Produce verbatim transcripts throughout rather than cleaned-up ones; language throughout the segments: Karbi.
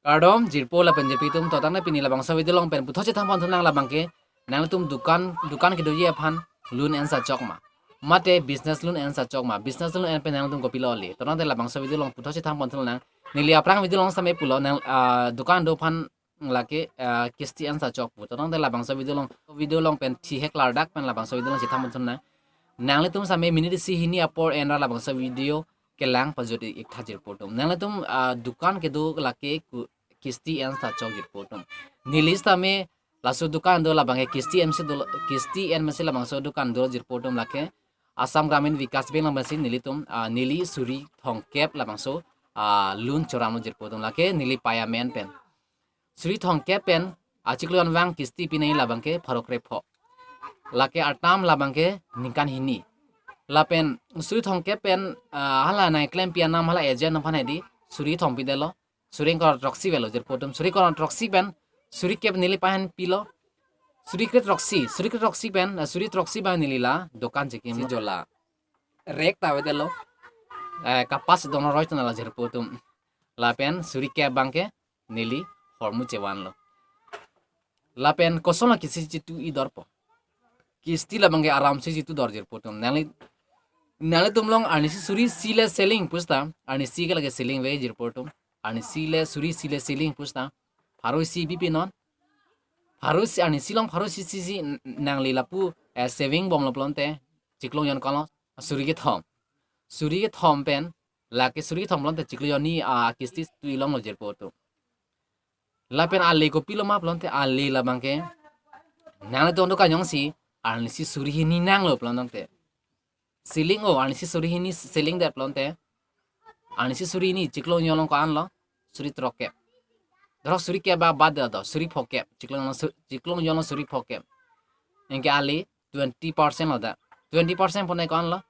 Kardom jirpo lapen jirpi atum, to tangte pini labangso video along pen puthot chethan pon thu nang labang ke, nanglitum dukan, dukan kedoji aphan loan ensa chok ma, mate business loan ensa chok ma, business loan en pen nanglitum kopilo le, to tangte labangso video along puthot chethan pon thu nang. Neli aphrang video along sitame pulo nang, ah, dukan do aphan lake, ah, kisti ensa chok pu. To tangte labangso video along, video along pen thihek lardak pen labangso video along chethan pon thu nang. Nanglitum sitame minute isi hini apor en ra labangso video kelang pajut ik tha jirpo atum. Nanglitum, ah, dukan kedo lake ku-, kisti ensa chok jirpo atum. Neli sitame laso dukan do labang ke kisti en si do, kisti en masi labangso dukan do jirpo atum lake. Assam Gramin Vikas Bank along pensi nelitum, ah, neli suri thomkep labangso, ah, loan choramlo jirpo atum lake neli payment pen. Suri thomkep pen achiklo jon vang kisti pinai labang ke pharo krepho. Lake atam labang ke ningkan hini. Lapen suri thomkep pen, ah, hala nangklempi anam hala agent aphan hedi suri thom pidetlo. Suri ingkoi ra throksi avelo jirpo atum. Suri ingkoi ra throksi pen suri kep neli pahen pilo. Suri kre throksi, suri kre throksi pen, ah, suri throksi abang neli la dukan chekimlo. Jola rek ta avedetlo. Eh, kapas dono roi tona la jirpo atum. Lapen suri kep abang ke neli hormu chevanlo. Lapen kosonlo kisti chitu i dorpo. Kisti labang ke aram si chitu dor jirpo atum. Nangli, nanglitum along arnisi suri isi le selling pusita, arnisi ke lake selling ave jirpo atum. Arnisi le suri isi le selling pusita, pharo isi bipi non. Pharo isi, arnisi along pharo isi isi n-, nangli lapu, eh, saving bomlo pulote chiklo jon ko-anlo, suri kethom. Suri kethom pen, lake suri kethom pulote chiklo jon hini, ah, kisti tu i longlo jirpo atum. Lapen ale kopilo ma pulote ale labang ke, nanglitum dukan jongsi arnisi suri hini nanglo pulote, selling o, arnisi suri hini selling det pulote, arnisi suri hini chiklo jon along ko-anlo, suri throk kep. Dorok suri kep ba bad do, suri pho kep. Chiklo jon along su-, chiklo jon along suri pho kep. Anke ale twenty percent lo da. Twenty percent pon ko-anlo,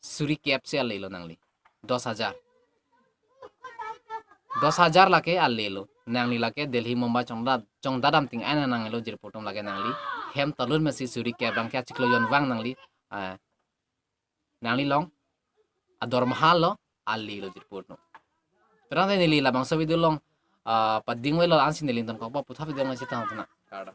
suri kep si alelo nangli. Dos hajar. Dos hajar lake alelo. Nangli lake Delhi, Mumbai chongda, chongda dam ting aina nanglo jirpo atum lake nangli. Hem talun masi suri kep abang ke achiklo jon vang nangli. Ah, nangli along adormaha lo, alelo jirpo atum. To tangte neli labangso video along, ah, pading avelo ansi neli ton kokpo, puthot video along chethan thu nang. Kardom.